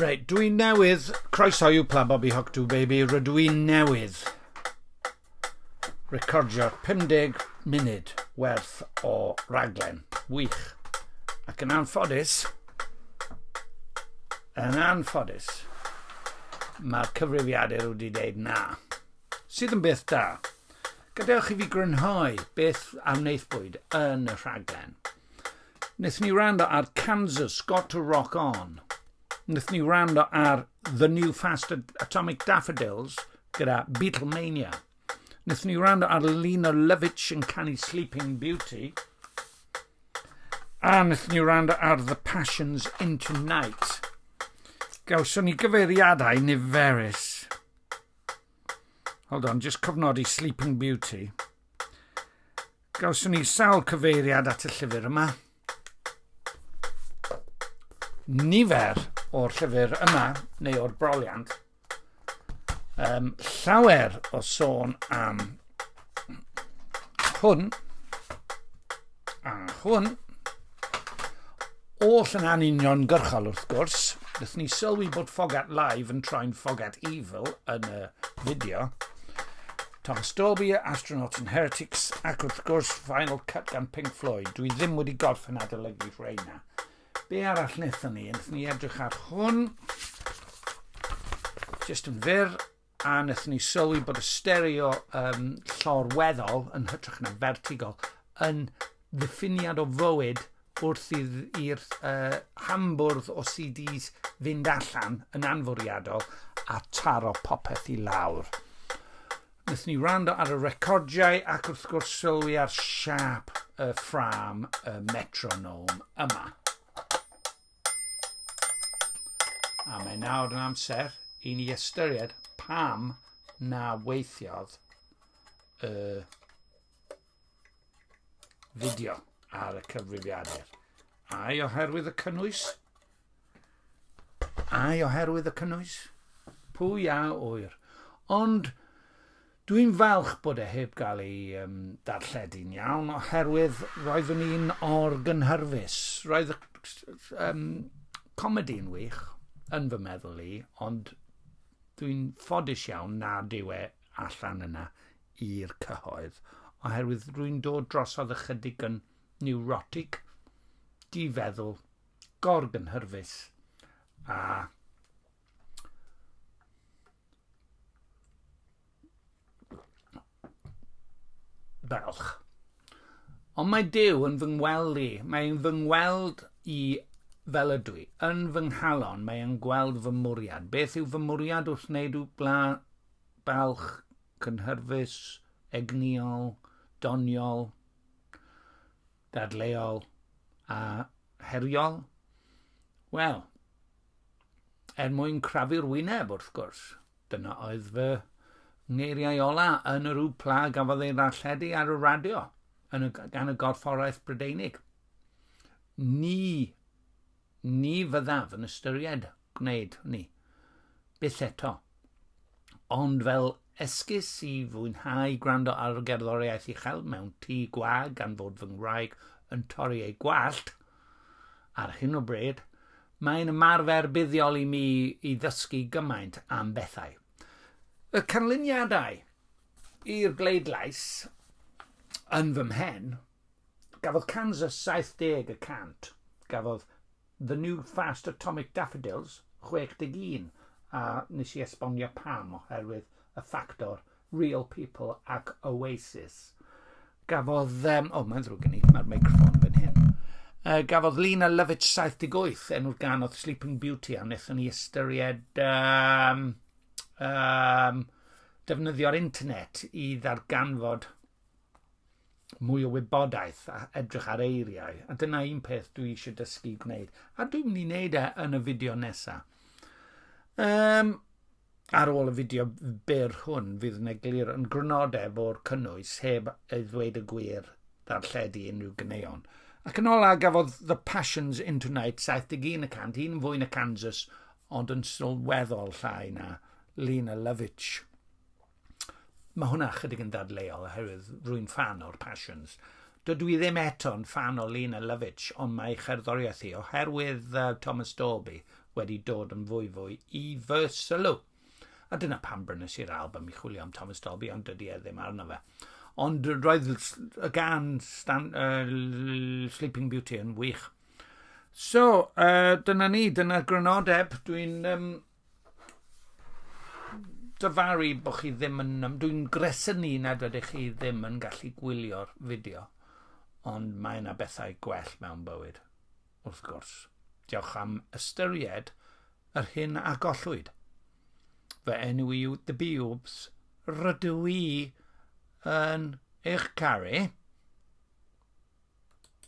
Reit, dwi newydd... Croeso i'w Pla Bobby Hoc Do Baby. Rydw i newydd recordio 50 munud werth o raglen. Wych. Ac yn anffodus, yn anffodus, mae'r cyfrifiadur wedi dweud na. Sydd yn beth da. Gadewch i fi grynhoi beth a wnaethpwyd yn y rhaglen. Wnaethon ni wrando ar Kansas Got to Rock On. Wnaethon ni wrando ar The New Fast Atomic Daffodils gyda Beatlemania. Wnaethon ni wrando ar Lena Lovitch yn canu Sleeping Beauty. A wnaethon ni wrando ar The Passions Into Night. Gawson ni gyfeiriadau niferus. Hold on, just cofnodi Sleeping Beauty. Gawson ni sawl cyfeiriad at y llyfr yma. Nifer o'r llyfr yma, neu o'r broliant, um, llawer o sôn am hwn a hwn, oll yn anuniongyrchol wrth gwrs. Wnaethon ni sylwi bod Fogat Live yn troi'n Fogat Evil yn y fideo. Thomas Dolby, Astronauts and Heretics, ac wrth gwrs Final Cut gan Pink Floyd. Dwi ddim wedi gorffen adolygu rheina. Be arall wnaethon ni? Wnaethon ni edrych ar hwn, just yn fyr, a wnaethon ni sylwi bod y stereo um, llorweddol yn hytrach na vertigol yn ddiffiniad o fywyd wrth i'r uh, hambwrdd o CDs fynd allan yn anfwriadol a taro popeth i lawr. Wnaethon ni wrando ar y recordiau ac wrth gwrs sylwi ar siâp y ffrâm y metronome yma. A mae nawr yn amser i ni ystyried pam na weithiodd y fideo ar y cyfrifiadur. Ai oherwydd y cynnwys? Ai oherwydd y cynnwys? Pwy a ŵyr? Ond dwi'n falch bod e heb gael ei um, darlledu'n iawn oherwydd roeddwn i'n or-gynhyrfus. Roedd y um, comedi'n wych yn fy meddwl i, ond dwi'n ffodus iawn nad yw e allan yna i'r cyhoedd, oherwydd rwy'n dod drosodd ychydig yn niwrotig, difeddwl, gorgynhyrfus a balch. Ond mae Duw yn fy ngweld i. Mae'n fy ngweld i fel ydw i. Yn fy nghalon, mae e'n gweld fy mwriad. Beth yw fy mwriad wrth wneud wpla balch, cynhyrfus, egnïol, doniol, dadleuol a heriol? Wel, er mwyn crafu'r wyneb, wrth gwrs. Dyna oedd fy ngeiriau ola yn yr wpla gafodd ei ddarlledu ar y radio yn y, gan y Gorfforaeth Brydeinig. Ni, ni fyddaf yn ystyried gwneud hynny. Byth eto. Ond fel esgus i fwynhau gwrando ar gerddoriaeth uchel mewn tŷ gwag gan fod fy ngwraig yn torri ei gwallt ar hyn o bryd, mae'n ymarfer buddiol i mi i ddysgu gymaint am bethau. Y canlyniadau i'r bleidlais yn fy mhen, gafodd Kansas 70 y cant, gafodd The New Fast Atomic Daffodils 61, a nes i esbonio pam oherwydd y ffactor Real People ac Oasis. Gafodd, um, oh, mae'n ddrwg gen i, mae'r meicroffon fan hyn. Uh, gafodd Lena Lovitch 78, enw'r gan oedd Sleeping Beauty, a wnaethon ni ystyried um, um, defnyddio'r internet i ddarganfod mwy o wybodaeth a edrych ar eiriau. A dyna un peth dwi eisiau dysgu gwneud. A dwi'n mynd i wneud e yn y fideo nesaf. Um, ar ôl y fideo byr hwn, fydd yn eglur yn grynodeb o'r cynnwys heb ei ddweud y gwir ddarlledu unrhyw ganeuon. Ac yn ola gafodd The Passions Into Night 71 y cant, un fwy na Kansas, ond yn sylweddol llai na Lena Lovitch. Mae hwnna chydig yn ddadleuol oherwydd rwy'n ffan o'r Passions. Dydw i ddim eto'n ffan o Lena Lovitch, ond mae cherddoriaeth hi, oherwydd uh, Thomas Dolby, wedi dod yn fwy fwy i fy sylw. A dyna pam brynes i'r album i chwilio am Thomas Dolby, ond dydy e ddim arno fe. Ond roedd y gan Stan, Sleeping Beauty yn wych. So, dyna ni, dyna grynodeb. Dwi'n dyfaru bod chi ddim yn... Dwi'n gresynu nad ydych chi ddim yn gallu gwylio'r fideo. Ond mae yna bethau gwell mewn bywyd, wrth gwrs. Diolch am ystyried yr hyn a gollwyd. Fy enw i yw The Biwbs. Rydw i yn eich caru.